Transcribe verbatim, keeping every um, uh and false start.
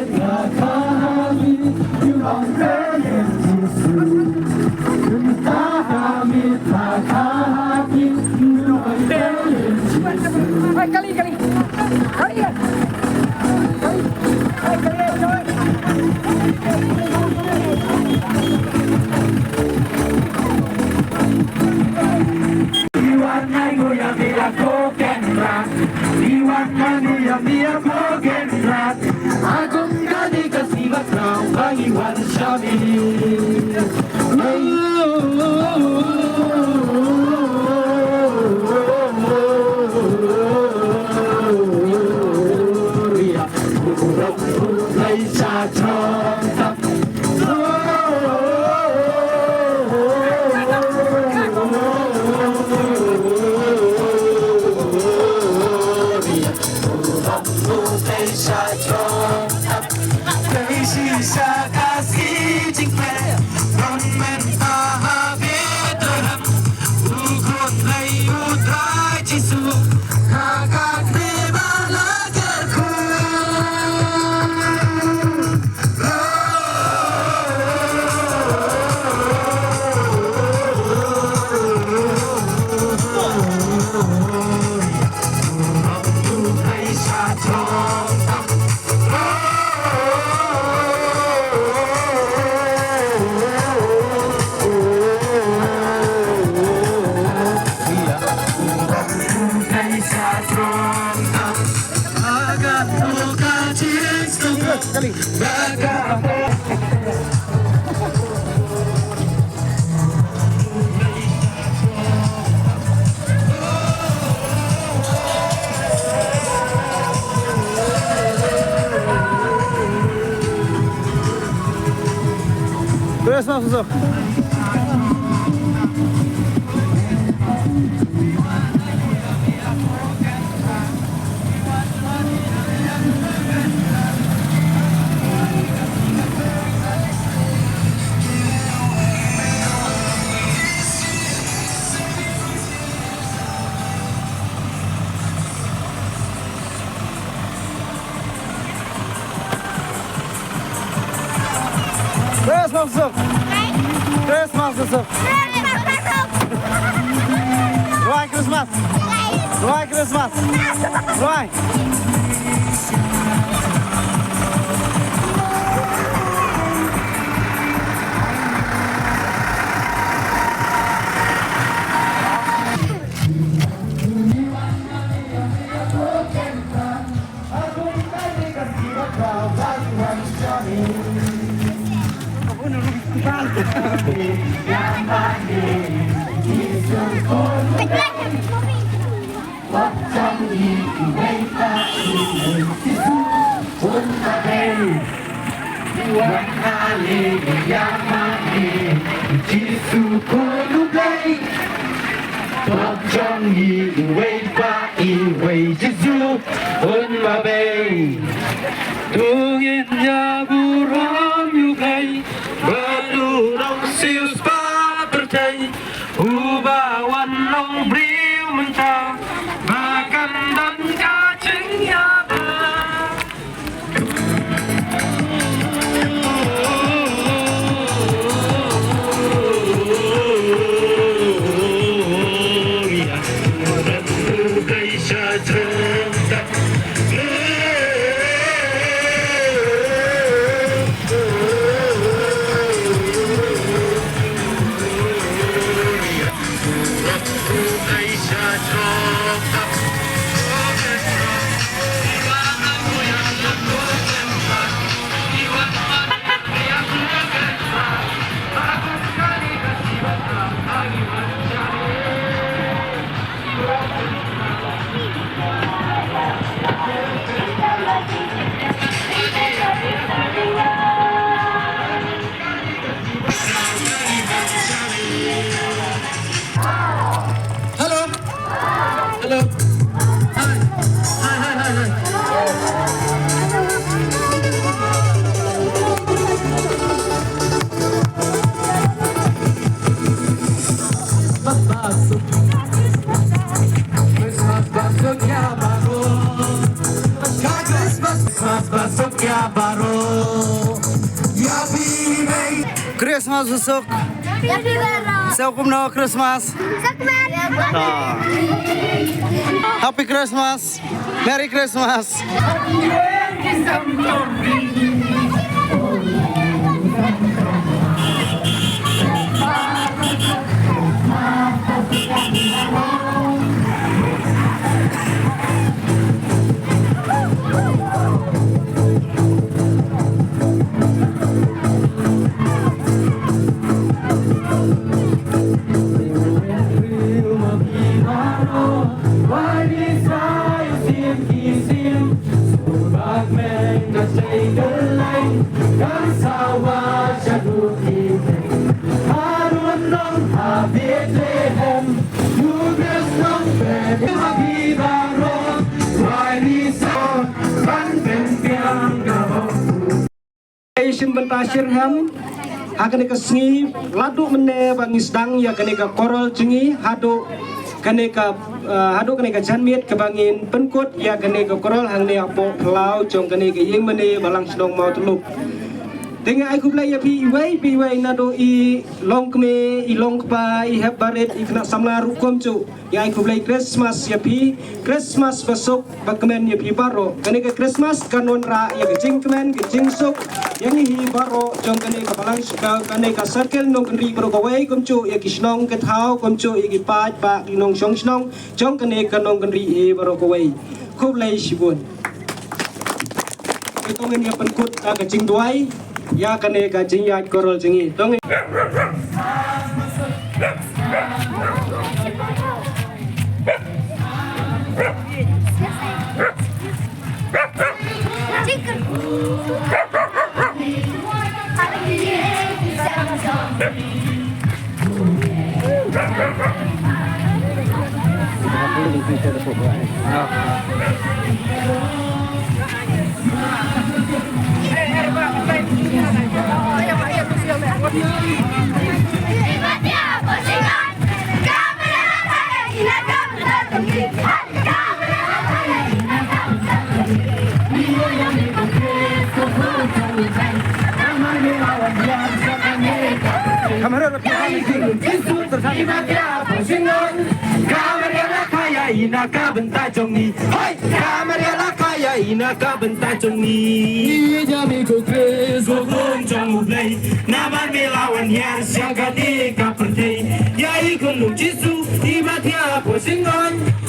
Hai, kali, kali. Kali, ya. Kali. Hai, kali, ya, kali. Iwan ngai goya bila kokenrat. Iwan ngai goya bila kokenrat. Agung kali kasi bakrau bagi wan shami. Terus, Mas, masuk. Christmas masuk. Christmas masuk. Ruai Christmas. Ruai Christmas. Ruai. Jisu khun U Blei. Pop jong ngi iwei pa iwei, Jisu un mabei. To ngin ïa burom ïa U Blei bad u nongsiew spah pyrthei, uba wan long briew mynta ba kan don ka jingïada. Hello. Hello. Hi. Hi, hi, hi, hi. Christmas ba suk ïa baroh. Christmas ba suk ïa baroh. Christmas u suk. Suk kumno Christmas. Ah. Happy Christmas. Merry Christmas. Ei, shim bynta shitrhem ha kane ka sngi, naduh mynne ba ngi sdang ïa kane ka carol jong ngi haduh kane ka, eh, haduh kane ka janmiet kaba ngin pynkut ïa kane ka carol hangne hapoh phyllaw jong kane ka ïing mane Balang Shnong Mawtlup. Te nga ai khublei ïa phi iwei pa iwei, naduh i longkmie, i longkpa, i hep barit, i khynnah samla ruh kumjuh. Nga ai khublei Christmas ïa phi, Christmas ba suk ba kmen ïa phi baroh. Kane ka Christmas kan wanrah ïa ka jingkmen, ka jingsuk ïa ngi hi baroh jong kane ka Balang, ka, kane ka circle Nongkynrih baroh kawei, kumjuh ïa ki shnong ki thaw, kumjuh ïa ki paidbah, ki nongshong shnong jong kane ka Nongkynrih hi baroh kawei. Khublei shibun. Te to ngin ïa pynkut, ah, ka jingduwai ïa kane ka jingïaid carol jong ngi. To ngin Kamera la phi ha ni ki. Jisu tersang. Ina ka bynta jong ngi. Hoi! Kamera la kaya ina ka bynta jong ngi. Ngi jam ïa ko Khrist, ko Khun jong U Blei. Namar me la wan hiar sha kane ka pyrthei. Ïa i Khun u Jisu, i ba thiah hapoh syngkon.